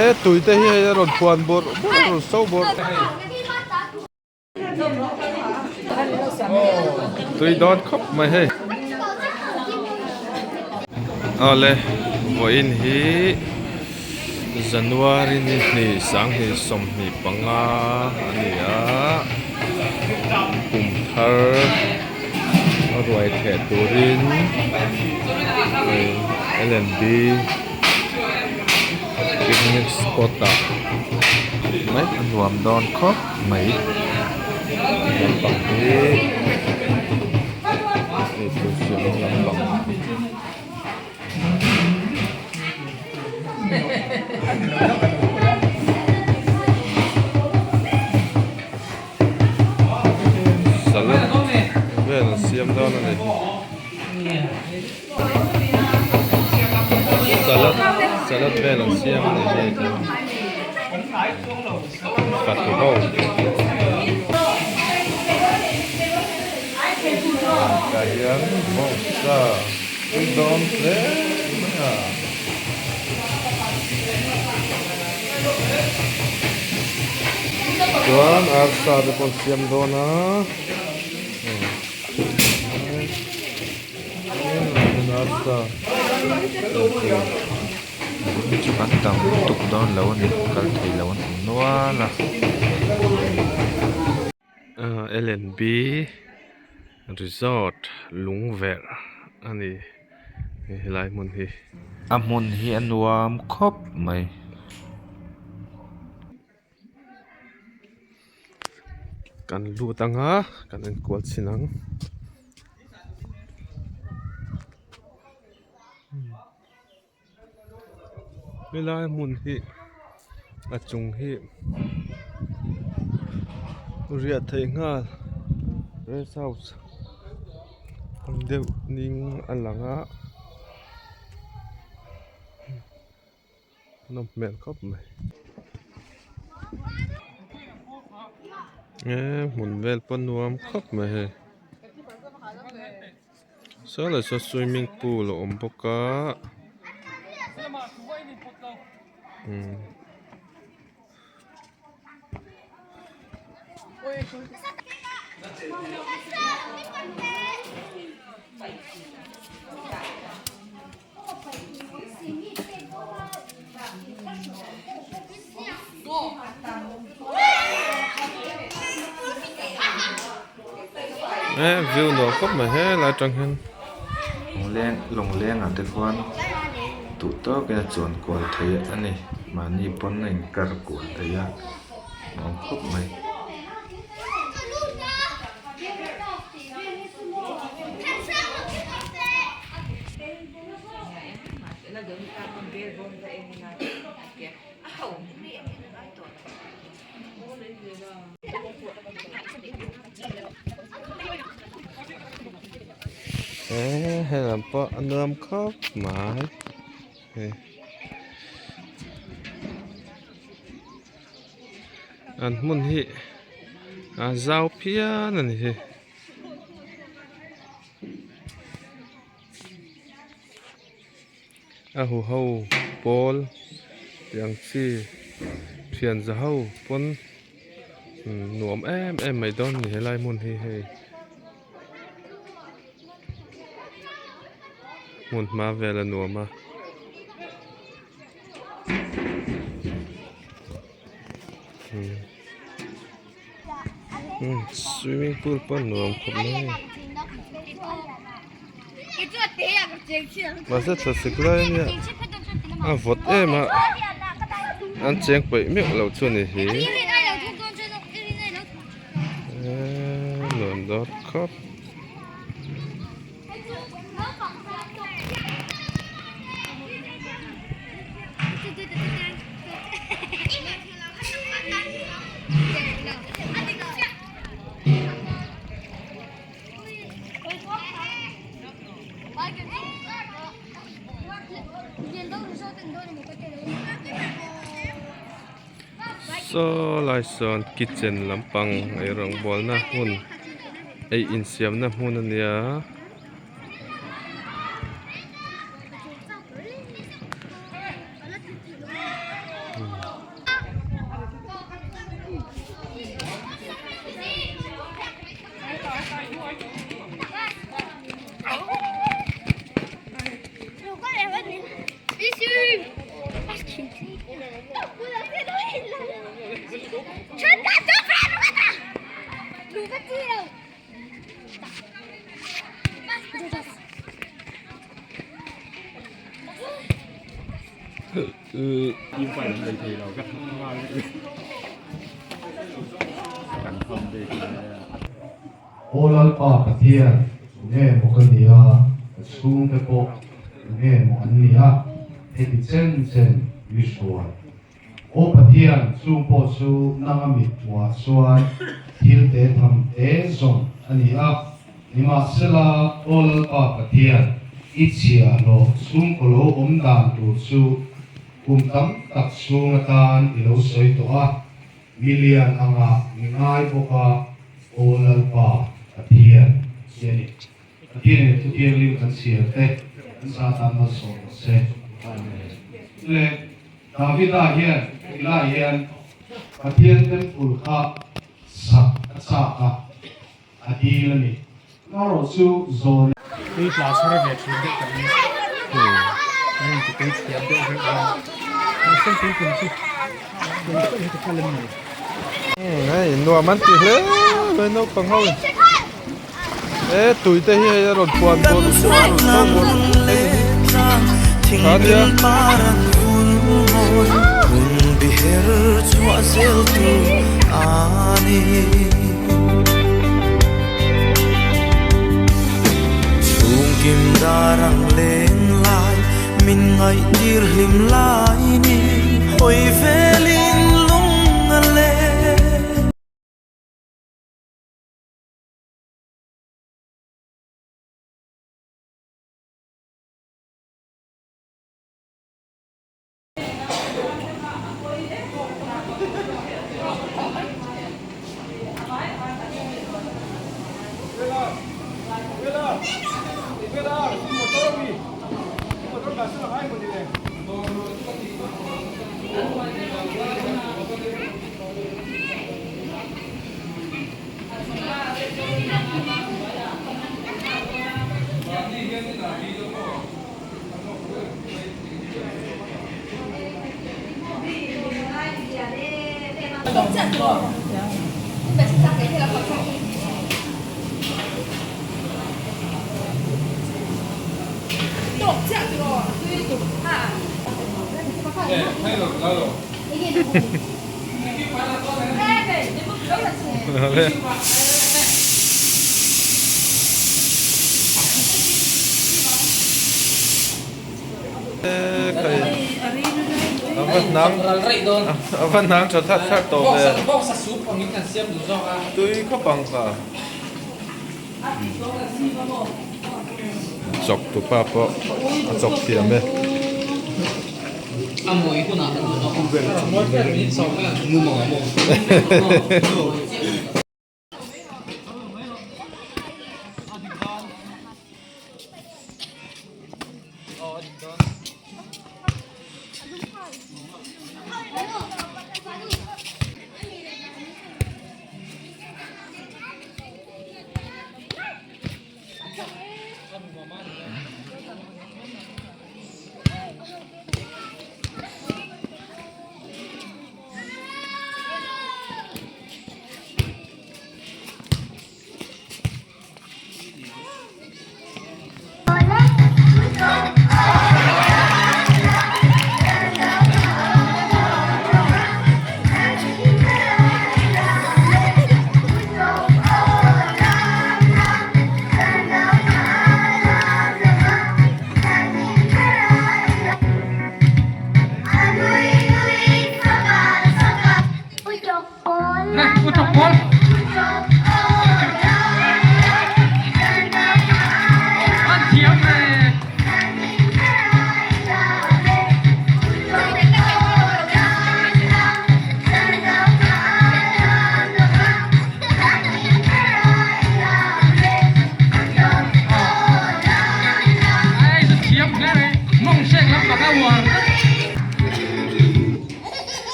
E tui te hi hei a rawn phuan bawrh bawrh a rawn so bawrh. Tui dawn khawp mai hei. Awle vawiin hi January ni hnih sanghnih 25 a ni a kum thar a ruai theh turin L&B picnic spot ah mai a nuam dawn khawp mai lampang hi eitur siamna lampang. Salad vel an siam dawn a ni salad salad vel an siam a ni hei chu fatu ho tah hian bawngsa tui dawn hle mai a. Chuan arsa te pawh an siam dawn a arsa chu kan tam lutuk dawn lo a ni kal thei lo an awm nual a. L&B Resort lungverh a ni helai hmun hi. A hmun hi a nuam khawp mai. Kan lut ang a kan enkual chhin ang. Helai hmun hi a chung hi riah theih nghal rest house ang deuh ning a lang a nawm hmel khawp mai eh hmun vel pawh nuam khawp mai hei. Saw leh saw swimming pool a awm bawk a umm eh view nuam khawp mai helai atang hian Lungleng lungleng ah te khuan duh tawkin a chuan kual theih a ni mahni pawn a inkar kual theih a nuam khawp mai. Eh helam pawh a nuam khawp mai hei an hmun hi a zau phian a ni hi. A huho pawl tih ang chi thian za ho pawn nuam em em mai dawn a ni helai hmun hi hei hmun hma vel a nuam a. Swimming pool pawh nuam khawp mai a ni mahse thlasik lai ania a vawt em a an cheng peih meuh loh chu a ni hi eee nuam dawn khawp. Saw lai sawn kitchen lampang ei rawngbawlna hmun ei insiamna hmun a nia. Aw Lalpa Pathian, tunge maw ka nia, ka chhungte pawh tunge maw an nia, heti chen chen mi hruai. Aw Pathian, chung pawh chu nanga mit hmuhah chuan thil te tham te zawng a ni a, nimahsela Aw Lalpa Pathian, i chhiahhlawh chhungkaw lo awm dan tur chu kum tam tak chhung atan i lo sawi tawh a, Milian anga mi ngai bawk a, Aw Lalpa, Pathian hi a ni. Pathian in thu thianghlim kan chhiar te kan sa tan malsawm rawh se. Amen. Le Davida hian tilai hian Pathian temple kha sak a chak a, a dil a ni. Amaherawh chu zawn. Tui tla chhar ve thin deuh kan ni. Kan inti tui thiam deuh reuh a. Mahse tui kum chu tui pawh hi ka kal em ni. Hei nuam an ti hle mai naupang ho in e tui te hi hei a rawn puan bawrh bawrh bawrh hei hi tha nia. A va hnang tha that that tawh ve. Tui khawp ang kha. Chawk tu pa pawh a chawk thiam e.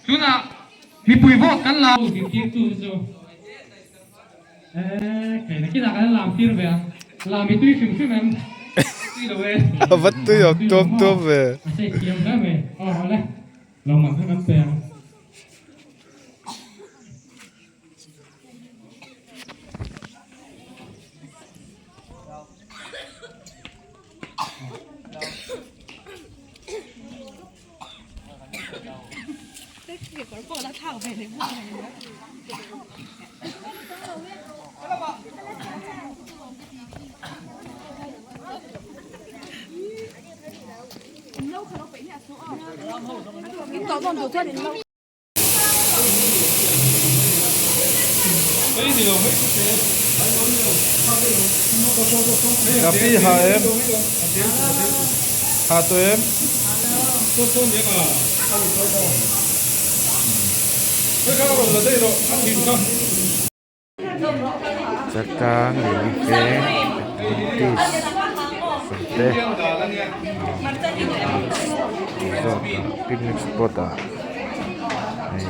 Tunah mipui vote kan la. Zirtirtu chu eh kei nakinah kan lam tir ve ang. Lam i tui hrim hrim em? Tui lo e. A va tui awm tuam tuam ve. A sei thiam hle mai. Aw hawle. Lo man kha kan pe ang. Kapi ha em ha tawh em Chakang lei veng Adventist sawmte resort ah picnic spot ah hei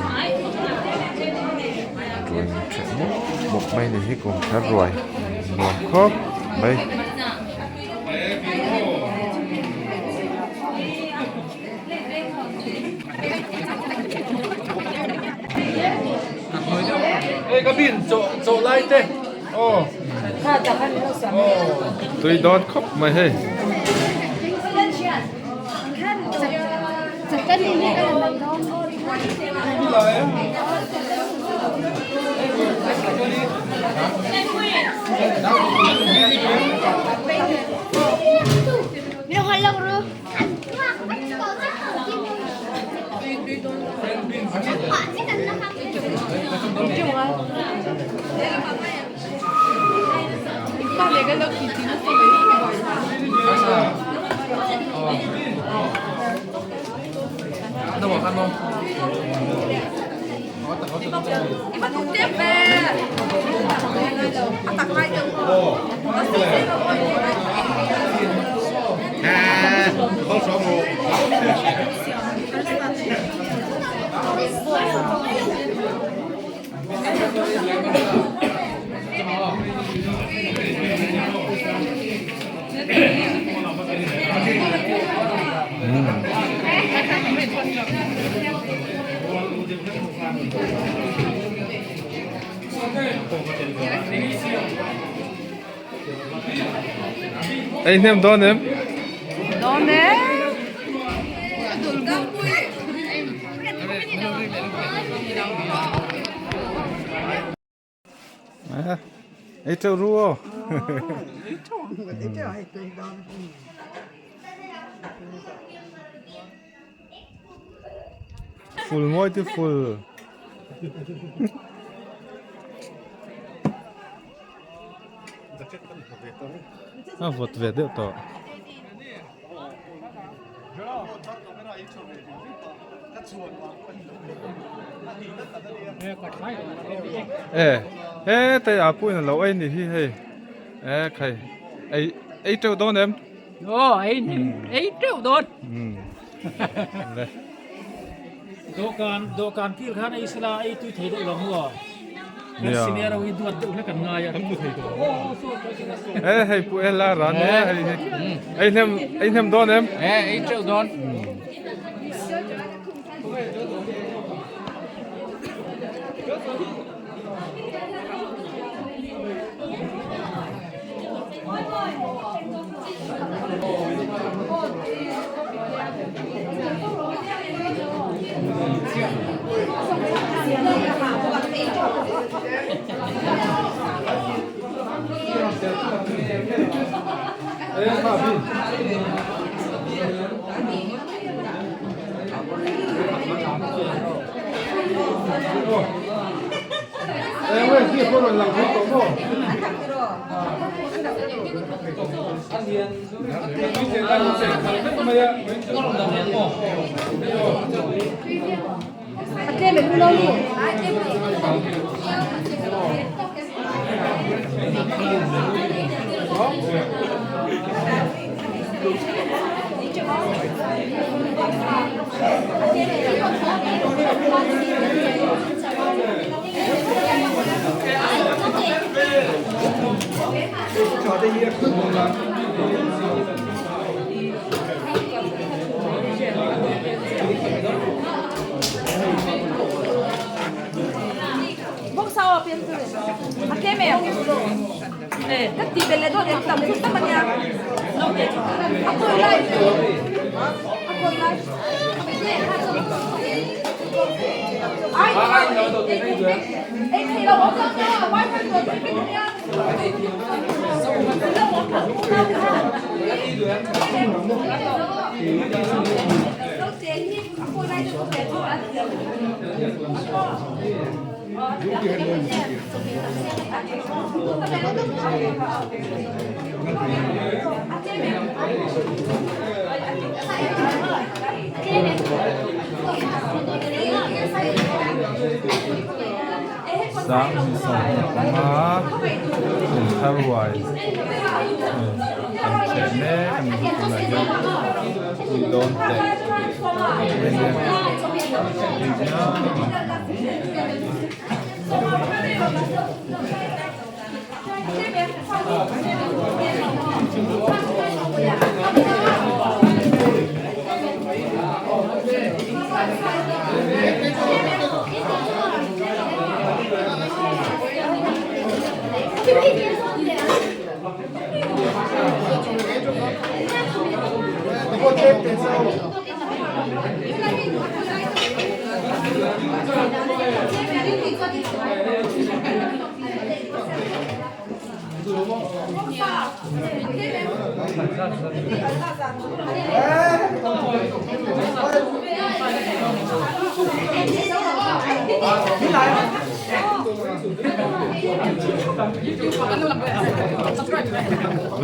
ruai ṭheh mawp mawp mai ni hi kum thar ruai nuam khawp mai. Tui dawn khawp mai hei. Ei hnem dawn em? Dawn e. Ei teuh ru aw. Full mawi te full. A vawt ve deuh tawh. E he a pawhin a lo ei ni hi hei e khai ei ei teuh dawn em? Aw ei ei teuh dawn. Dawhkan dawhkan kil khan ei sela ei tui thei deuh lo maw? Kan senior ho hi duat deuh hlek an ngai a. Kan hmu thei tawh. E hei pu ela ran e hei hei ei hnem ei hnem dawn em? E ei teuh dawn. Sanghnih 25 kum thar uai kan hreh mek a ni tunah hian tui dawn teh mai a tui viau ang.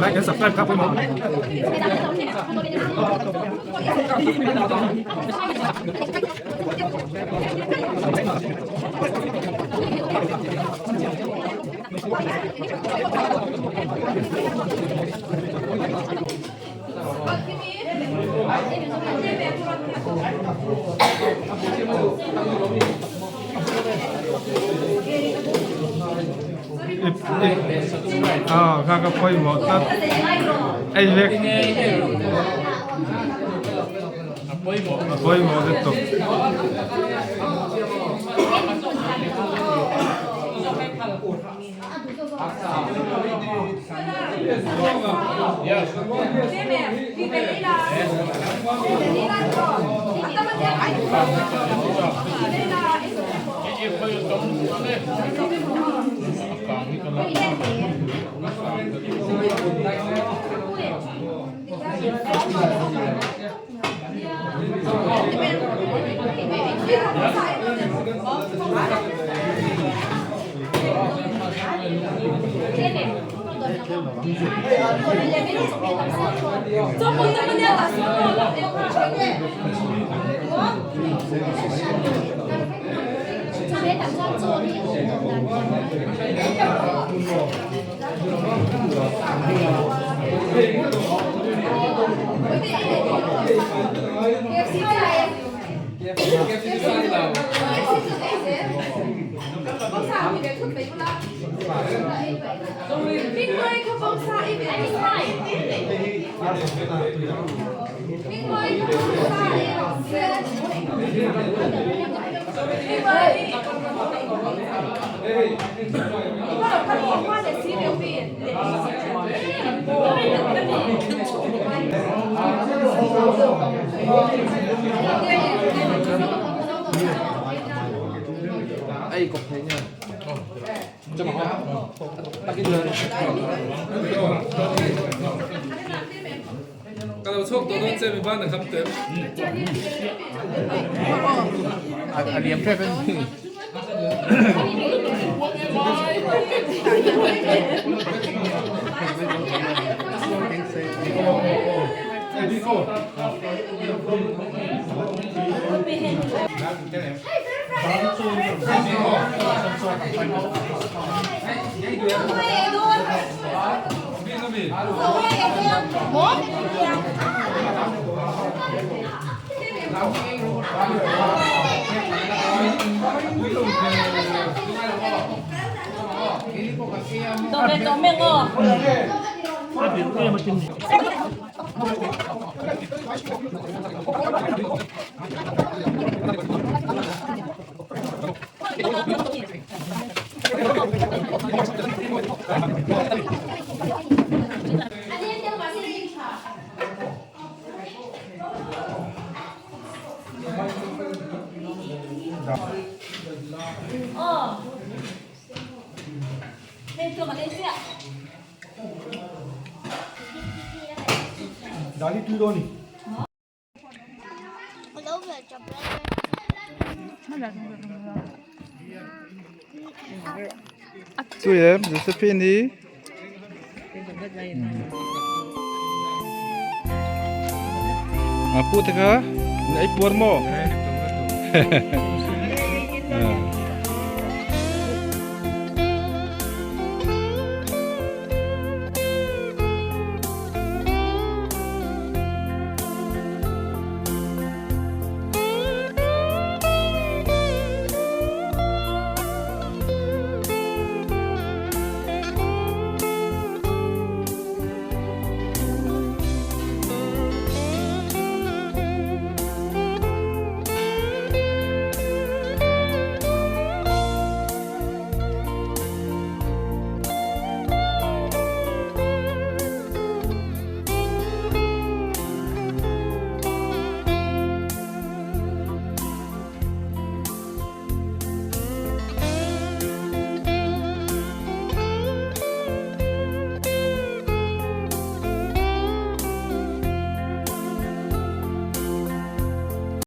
Like and subscribe kha pawimawh. Aw kha ka pawimawh tlat ei vek a pawimawh lutuk. Tui em Josephine hi a pu te kha in ei puar maw?